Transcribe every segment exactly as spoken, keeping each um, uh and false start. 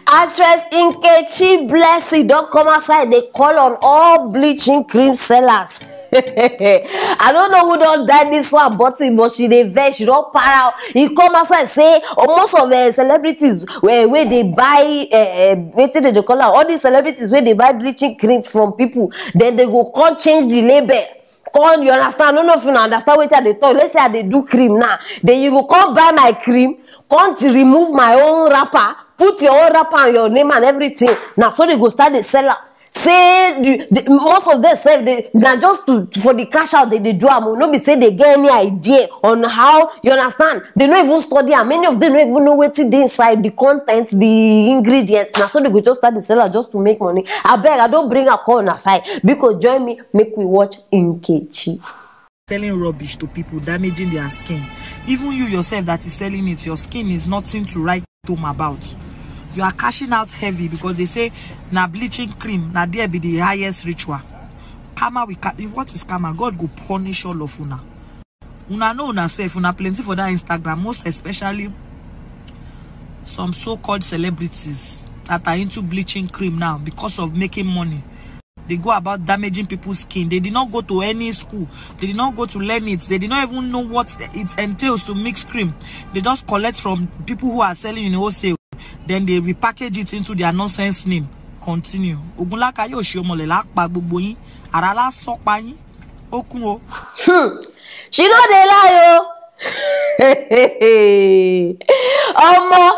Actress Nkechi Blessing don come outside dey call on all bleaching cream sellers. I don't know who don die this one, but but she dey vex, she don para. He come outside say, oh, most of the celebrities wey wey dey buy uh, wetin dem dey call am, all these celebrities wey dey buy bleaching cream from people, then they go come change the label. Come, you understand? I don't know if you understand wetin I dey talk. Let's say I dey do cream now, then you go come buy my cream, come to remove my own wrapper, put your own wrapper and your name and everything. Now so they go start dey sell am. Say the, the, most of them sef dey na just to for the cash out they dey do am o. No be say they get any idea on how, you understand? They no even study am. Many of them no even know wetin dey inside, the content, the ingredients. Na so they go just start dey sell am just to make money. Abeg, I don bring am come una side. Biko join me, make we watch Nkechi. Selling rubbish to people, damaging their skin. Even you yourself that is selling it, your skin is nothing to write home about. You are cashing out heavy because they say na bleaching cream, na there be the highest ritual. Karma will ca- what is karma? God go punish all of una. Una know una sef, una plenty for that Instagram, most especially some so-called celebrities that are into bleaching cream now because of making money. They go about damaging people's skin. They did not go to any school. They did not go to learn it. They did not even know what it entails to mix cream. They just collect from people who are selling in wholesale. Then they repackage it into their nonsense name. Continue. Ogunlaka yóò ṣe ọmọlẹ̀ lápá gbogbo yín. Ara lásán pa yín. Ó kún o. She no dey lie o. Omo,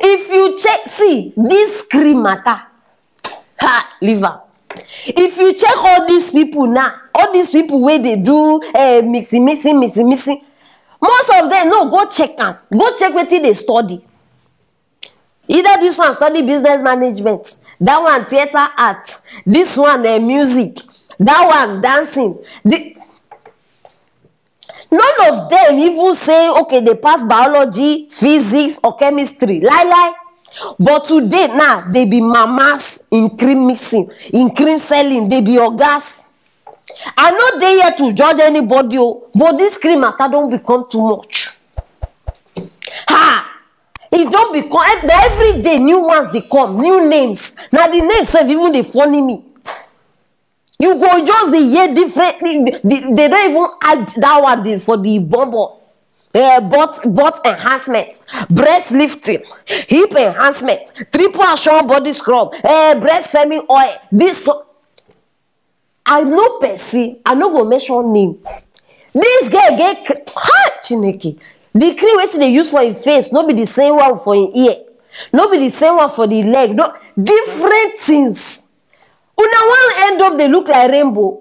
if you check, see this cream matter. Ha, leave am. If you check all these people now, all these people wey dey do uh, mixing, mixing, mixing, mixing, most of them no go check am. Go check wetin they study. Either this one study business management, that one theatre art, this one uh, music, that one dancing. The, none of them even say okay they pass biology, physics or chemistry. Lie lie. But today now they be mamas in cream mixing, in cream selling, they be ogas. I no dey here to judge anybody o, but this cream matter don become too much. Ha! E don become eh, na every day new ones dey come, new names. Na the names sef even dey funny me. You go just dey hear different. They, they don even add that one dey for the bumbo. Uh, butt butt enhancement, breast lifting, hip enhancement, triple action body scrub, uh, breast firming oil. This so I know person, I no go mention name. This girl get cr- ha Chineke. The cream wey she dey use for im face no be the same one for im ear, no be the same one for the leg. No, different things. Una wan end up dey look like rainbow.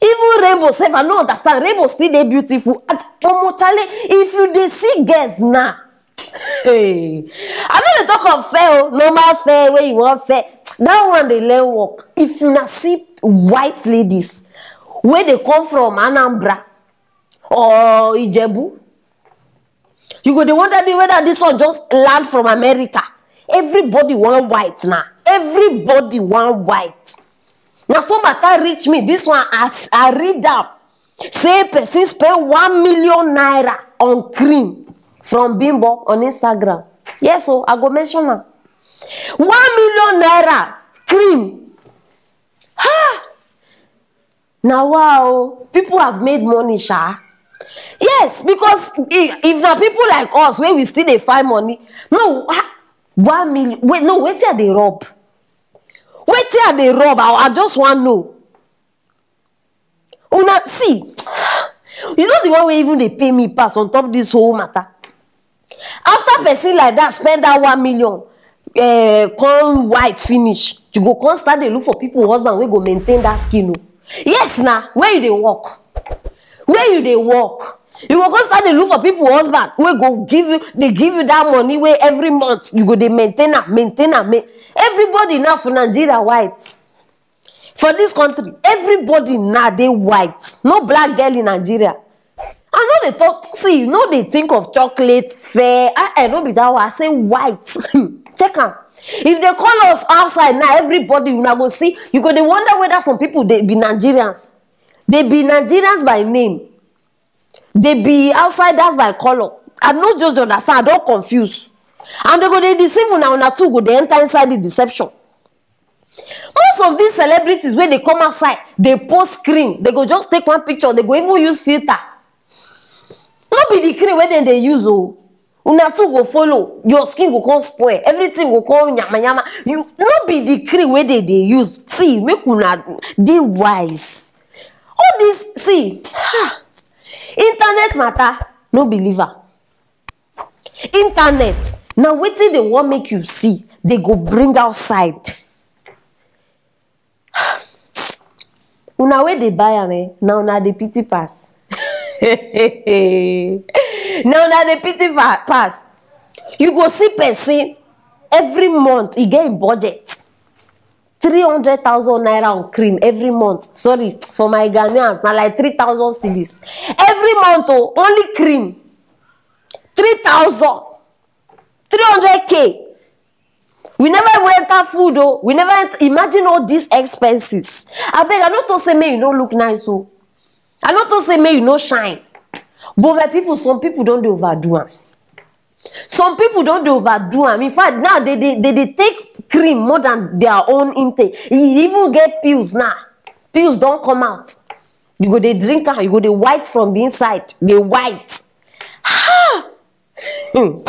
Even rainbow sef, I no understand. Rainbow still dey beautiful. And omo chale, if you dey see girls now, hey, I no dey talk of fair o, normal fair wey you wan fair. That one dey learn work. If una see white ladies wey dey come from Anambra or Ijebu, you go dey wonder the whether this one just land from America. Everybody wan white now. Everybody wan white. Na so matter reach me. This one as I read am, say person spend one million naira on cream from Bimbo on Instagram. Yes, so I go mention am. One million naira cream. Ha! Na wow, people have made money, sha. Yes, because i- if na people like us wey we still dey find money, no, ha- one million. Wait, no, wetin I dey rub? Wetin I dey rub? I, I just wan know. Una see, you know the one wey even dey pay me pass on top this whole matter. After person like that spend that one million, uh, come white finish, you go come start dey look for people husband wey go maintain that skin o. Yes na, where you dey work? Where you dey work? You go come start dey look for people husband wey go give you, dey give you that money wey every month you go dey maintain am, maintain am. Ma- Everybody now for Nigeria white. For this country, everybody now dey white. No black girl in Nigeria. I no dey talk. See, no dey think of chocolate fair. I, I no be that one. I say white. Check am. If they call us outside now, everybody una go see. You go dey wonder whether some people dey be Nigerians. They be Nigerians by name. They be outsiders by color. I no just dey understand. I don confuse. And they go dey deceive una, una too go dey enter inside the deception. Most of these celebrities wey dey come outside dey post cream, they go just take one picture, they go even use filter. No be the cream wey dem dey use o. Una too go follow, your skin go come spoil, everything go come nyama nyama. You no be the cream wey dem dey use. See, make una dey wise. All this, see, ha, internet matter, no believe am. Internet na wetin dem wan make you see, they go bring outside. Una wey dey buy am, eh, na una dey pity pass. Na una dey pity fa- pass. You go see person every month, e get im budget. Three hundred thousand naira on cream every month. Sorry, for my Ghanaians, na like three thousand cedis. Every month, oh, only cream. Three thousand. Three hundred K. We never even enter food, oh. We never ent- imagine all these expenses. Abeg, I no talk say make you no look nice, oh. I no talk say make you no shine. But my people, some people don dey overdo am. Some people don dey overdo am. In fact, now they dey they dey take cream more than their own intake. E even get pills now. Pills don come out. You go dey drink am, you go dey white from the inside. Dey white. Hmm.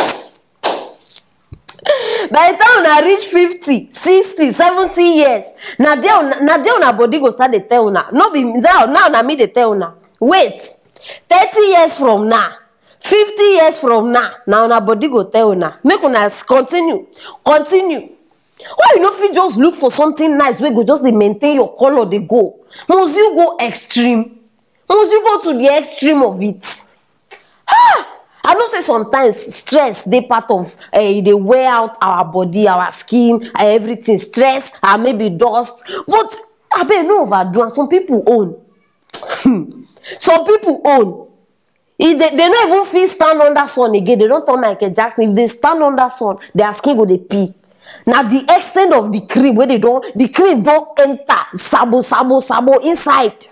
By the time una reach fifty, sixty, seventy years, na there una, na there una body go start dey tell una. No be now, now na me dey tell una. Wait, thirty years from now, fifty years from now, na una body go tell una. Make una s- continue, continue. Why you no fit just look for something nice wey go just dey maintain your color dey go? Must you go extreme? Must you go to the extreme of it? Ah! I know say sometimes stress dey part of, eh, e dey wear out our body, our skin, eh, everything. Stress and maybe dust. But abeg, no overdo am. Some people own. Hmm. Some people own. If they, they no even fit stand under sun again, they don turn Michael Jackson. If they stand under sun, their skin go dey peel. Na the extent of the cream wey they don, the cream don enter sabo, sabo, sabo inside.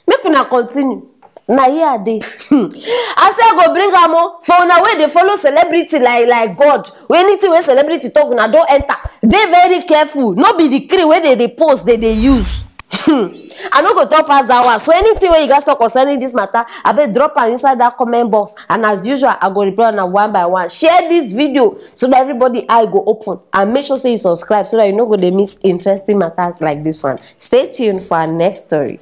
Make una continue. Na here I dey. Hmm. I say I go bring am o. For una wey dey follow celebrity like, like God, wey anything wey celebrity talk, una don enter. Dey very careful. No be the cream wey they dey post, they dey use. Hmm. I no go talk pass that one. So anything wey you guys talk concerning this matter, abeg drop am inside that comment box. And as usual, I go reply una one by one. Share this video so that everybody eye go open. And make sure say you subscribe so that you no go dey miss interesting matters like this one. Stay tuned for our next story.